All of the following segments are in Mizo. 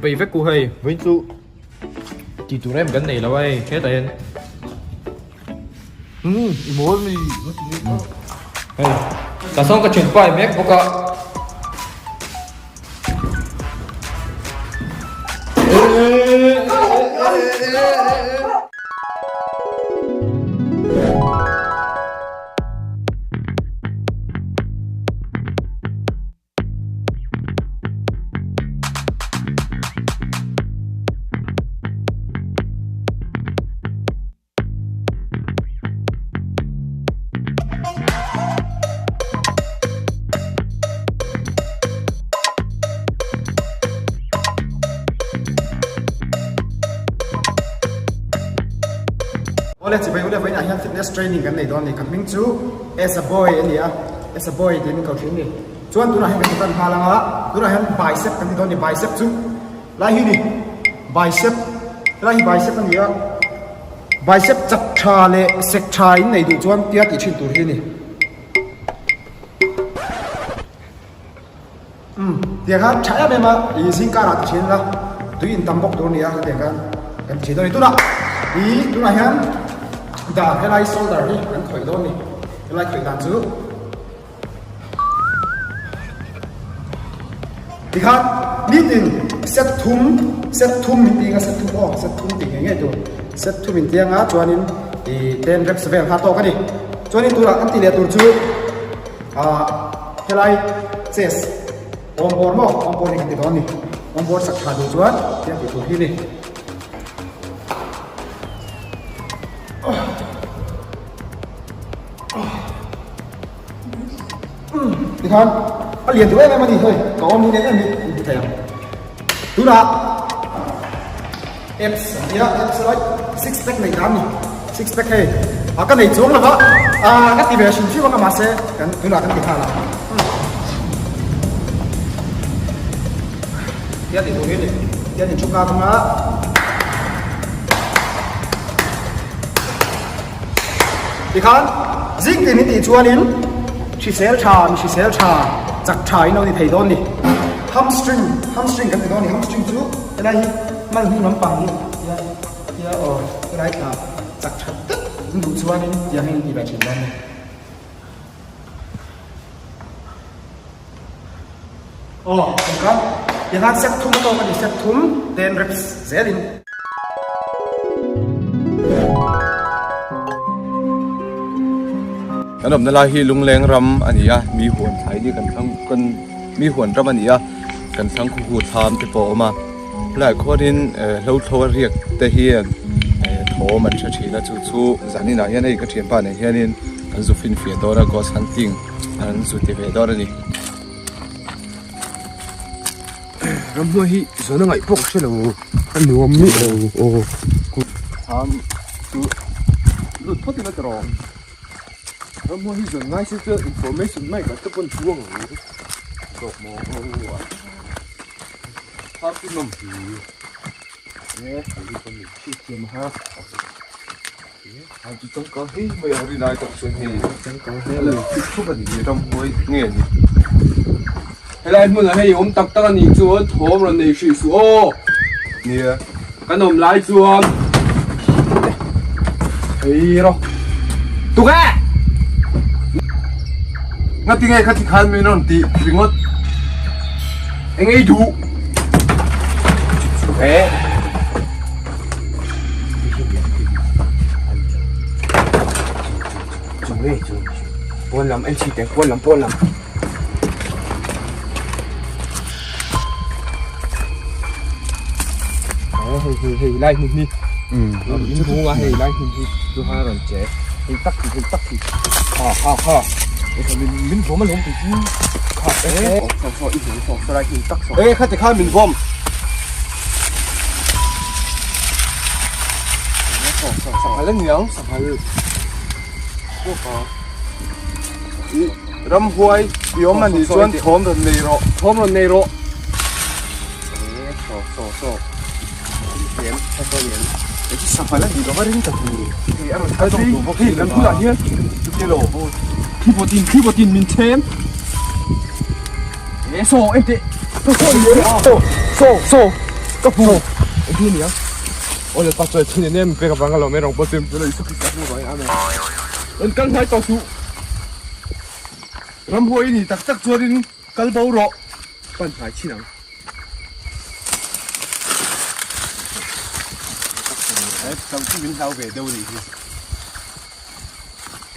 Chibai vek u hei. Vawiin chu tih tur em kan nei lo a hei hetah hian Umm i mawl mi hei ka sawn ka thianpa i mek bawk a. Awle chibai ule vawiinah hian fitness training kan nei dawn a ni ka hming chu Esa Boy a ni a Esa Boy tiin min ko thin a ni chuan tunah hian kan ti tan nghal ang a tunah hian bicep kan ti dawn a ni bicep chu lai hi ni bicep helai hi bicep a ni a bicep chak tha leh sek tha in nei duh chuan tia tih thin tur hi a ni umm tiang khan tha em em a ih zing karah ti thin ila tui in tam bawk tur a ni a hetiang khan kan ti thin dawn a ni tunah ih tunah hian dar helai shoulder hi kan khawih dawn a ni helai khawih dan chu. Tikhan nitin set thum set thum min ti anga set thum aw set thum tih ngei ngei tur set thum in ti anga chuanin ih ten reps vel kha tawk a ni chuanin turah kan tih leh tur chu ah helai chest awm bawr maw awm bawr hi kan ti dawn a ni awm bawr sak tha duh chuan tiang tih tur hi a ni. Tikhan a lian duh em em a ni hei ka awm ni em em hi in ti thei ang tunah apps an tia apps lai six pack nei dan ni six pack hei a ka nei chuang lova a ka ti ve hrim hrim anga mahse kan tunah kan ti nghal a tia ti tur hi ni tia ni thu kak anga Tikhan zing tin i tih chuanin hrisel tha mi hrisel tha chak tha in lo ni thei dawn ni. Hamstring hamstring kan ti dawn ni hamstring chu helai hi hman hnung lampang hi tia tia aw helai tla chak tha tak in duh chuanin tiang hi in ti ve thin dawn ni. Aw engkha tiangkhan set thum a tawk a ni set thum ten reps zelin. Kan awmna lai hi Lungleng ram a ni a, mi huan thlai ni kan thlang kan mi huan ram a ni a, kan thlang khaw hu thlam te pawh a awm a, helaiah khuanin hlo thlo a riak te hian thawm an hre thin a, chu chu zaninah hian hei ka thianpa nen hianin kan zu finfiah dawn a ghost hunting. An zu ti ve dawn a ni. Ramhnuai hi zawn a ngaih pawh ka hre lo a nuam miah lo aw. Tham chu lut phawt ila tawrh. Ramhnuai hi zawn ngai se chuan information mai ka te pawn chuang ang. Zawk maw aw. Tham chu nawm hi. E, a lu pawn min chhit thiam a ha. A chu changkang hei mai a ri lai tak chuan hei changkang hle a lo thip thup a ni hi ramhuai nge ni helai hmunah hei awm tak tak a nih chuan thawm rawn nei hrih suh aw nia kan awm lai chuan hei rawh tuk e ngati nge kha ti khan min rawn tih ringawt eng ei duh e Pawn lam en chhi teh pawn lam pawn lam. Hei hei hei lai hmun hi. In hung a hei lai hmun hi chu ha rawn che. Hei tak hi hei tak hi. Ha ha ha. Min min vawm alawm tih chu. Kha e. Saw saw i hmu saw saw lai hmun tak saw. E khati khan min vawm. Sanghal a niang sanghal i ramhuai i awm a nih chuan thawm rawn nei rawh thawm rawn nei rawh saw saw saw sanghal a nih loh a ring ta tur hei a rawn kal tawh tur bawk hei kan bulah hian kilo thli bawtin min chhem e saw enteh saw saw saw saw. Ka hmu engtin ania aw le pa chuan thil nen em pek avang alawm e rawng pawh chu chu Isua Krista hmu vangin amen rawn kal hnai tawh suh Ramhuai i nih tak tak chuanin kal bo rawh pan hnai chin ang.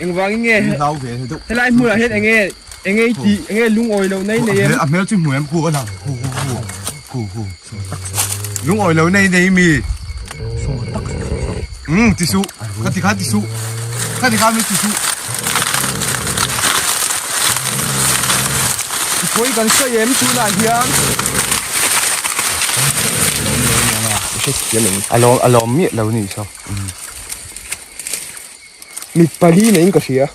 Engvangin nge helai hmunah hian enge enge i tih enge lungawi lo nei nei em? A hmel chu hmu em khu a lang khu khu khu khu lungawi lo nei nei mi um ti suh ka ti kha ti suh ka ti kha mi ti suh Pawi kan sawi em tunah hian a lawm miah lo ni saw Mit pali neiin ka hria.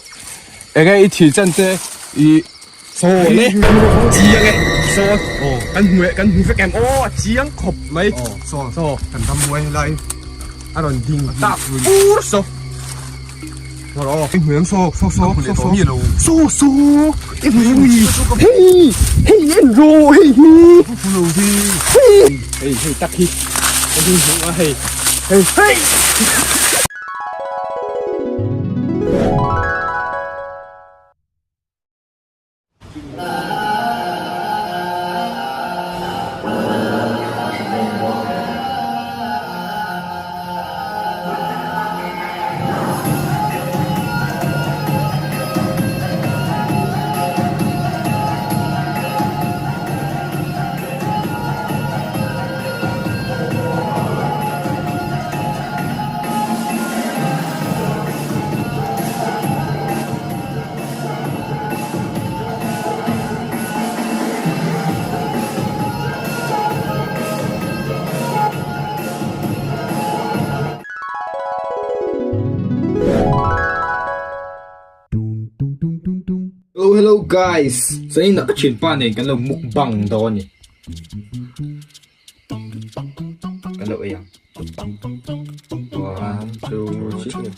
Enge i thih chan te i Saw le chiang e saw kan hmu e kan hmu vek em aw a chiang khawp mai saw saw kan ram buai helai a rawn ding tak pur saw aw i hmu em saw saw saw saw saw saw saw i hmu em hei hei en rawh hei hi hei hei hei tak hi ka ding hmuh a hei hei hei. Hello hello guys zanin ah ka thianpa nen kan lo mukbang dawn a ni. Kan lo ei ang. One, two, three.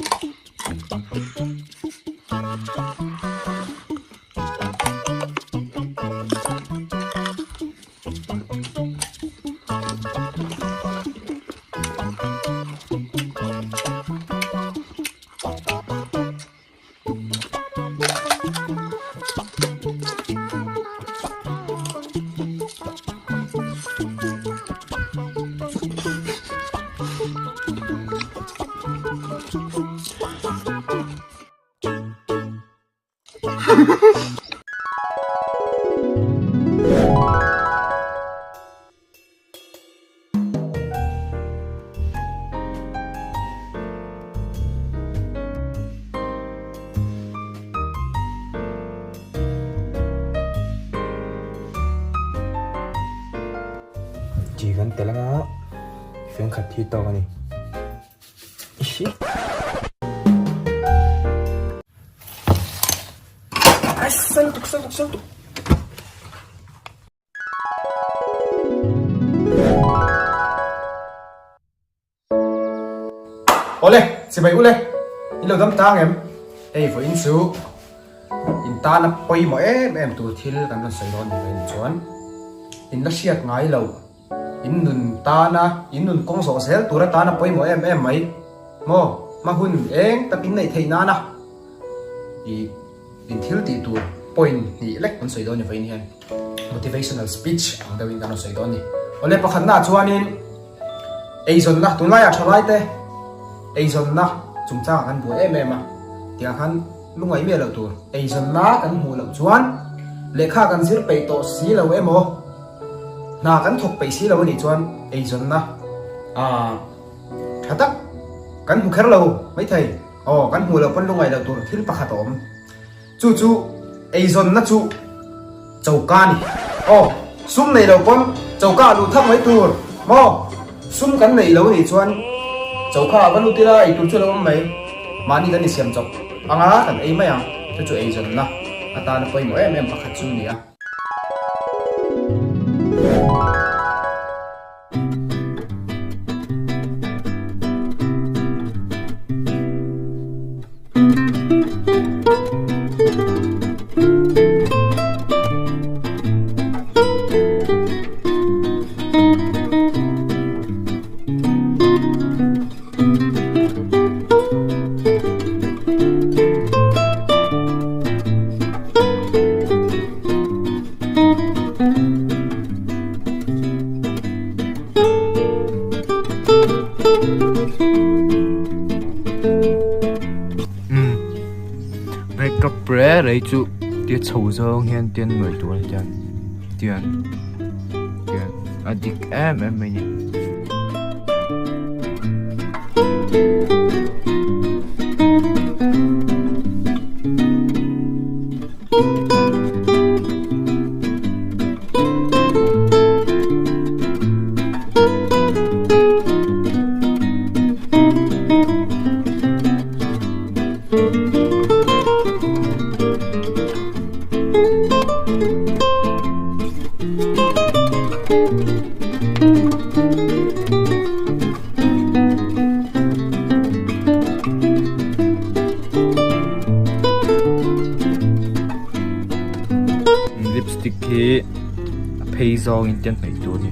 Chi kan tel anga feng khat hi tawk a ni. Awle, chibai ule, in lo dam tang em? Hei vawiin chu in tana pawimawh em em tur thil kan rawn sawi dawn ni vawiin chuan in la hriat ngai lo. In nun tana, in nun kawng zawh zel tur atana pawimawh em em mai maw? Hma hun eng tak in neih theih nana i in thil tih tur point hnih lek kan sawi dawn ni vawiin hian motivational speech ang deuhin kan rawn sawi dawn ni. Awle pakhatna ah chuanin eizawnna tunlaiah thalaite eizawnna chungchangah kan buai em em a tiang khan lungaih miah loh tur eizawnna kan hmuh loh chuan lehkha kan zir peih tawh si lo emaw Hna kan thawk peih si lo a nih chuan eizawnna ah tha tak kan hmu kher lo maithei. Aw kan hmuh loh pawn lungaih loh tur thil pakhat a awm. Chu chu eizawnna chu choka a ni. Aw sum neih loh pawn choka ah luh thak mai tur maw? Sum kan neih lo a nih chuan choka ah va lut ila eitur chu a lo awm mai. Mahni kan insiam chawp anga kan ei mai ang. Chu chu eizawnna atana pawimawh em em pakhat chu a ni a. chho zawng hian tian nawih tur a ni tian tian tian a dik em em mai a ni. Lipstick hi a phei zawngin te an hnaih tur a ni.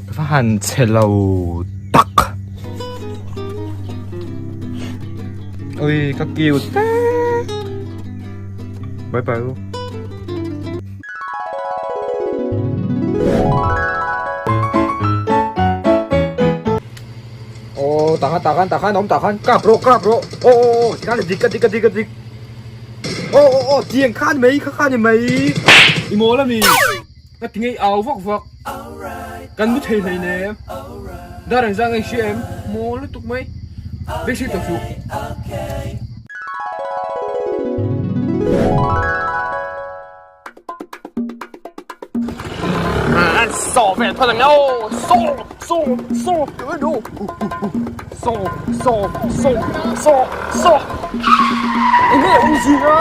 Ka va han chhe lo tak. Ui ka cute te. Bye bye u. Aw tah khan tah khan tah khan awm tah khan kap rawh kap rawh aw aw aw tikhan a dik a dik a dik a dik aw aw aw tiang kha a ni mai kha kha a ni mai i mawl a mi ka ti ngei au vak vak kan mu thei hlei nem dar ang zang a i hria em mawl lutuk mai beisei tawh suh. Saw ve phal ang aw saw saw saw saw saw saw saw saw enge awm zing a.